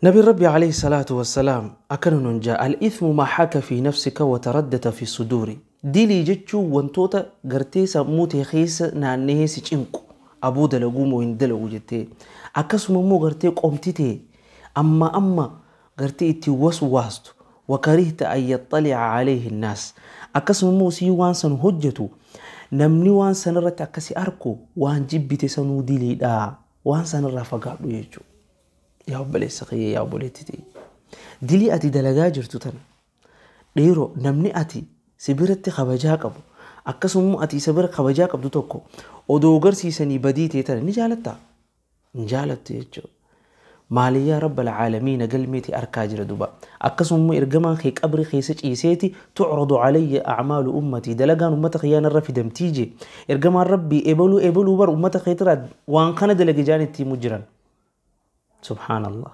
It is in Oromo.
Nabiin Rabbi alayhi salaatu wassalaam akkana nuun jaa: al-ithmu maa haka fi nafsika wa taraddata fi suduuri. Dilii jechuun wantoota gartee sammuu tee keessa naanna'ee si cinqu, aboo dalaguu moo hin dalagu jettee, akkasuma immoo gartee qomti tee amma amma gartee ittiin waswaastu, wa karihta an yaxxali'a alayhi nnaas, akkasuma immoo sii waan san hojjetu namni waan san irratti akka si arku waan jibbite sanuu diliidha, waan san irraa fagaadhu jechuudha. Yaa obboleessa kiyya, yaa obboleetti tiyya, dilii ati dalagaa jirtu tana dhiiroo namni ati si biratti kabajaa qabu, akkasuma immoo ati isa bira kabajaa qabdu tokko odoo garsiisanii badii ta'e tana ni jaalattaa? Hin jaalattu jechuudha. Maaliyyaa Rabbal Aalamiina galmeeti arkaa jira duba. Akkasuma immoo ergamaan kee qabri keessa ciiseeti tu'radu alayya a'maalu ummatii, dalagaan ummata kiyyaa narra fidamtii jee. Ergamaan Rabbii ebaluu ebaluu bar ummata keetiraa waan kana dalage jaan itti himu jiran. Subhaanallah.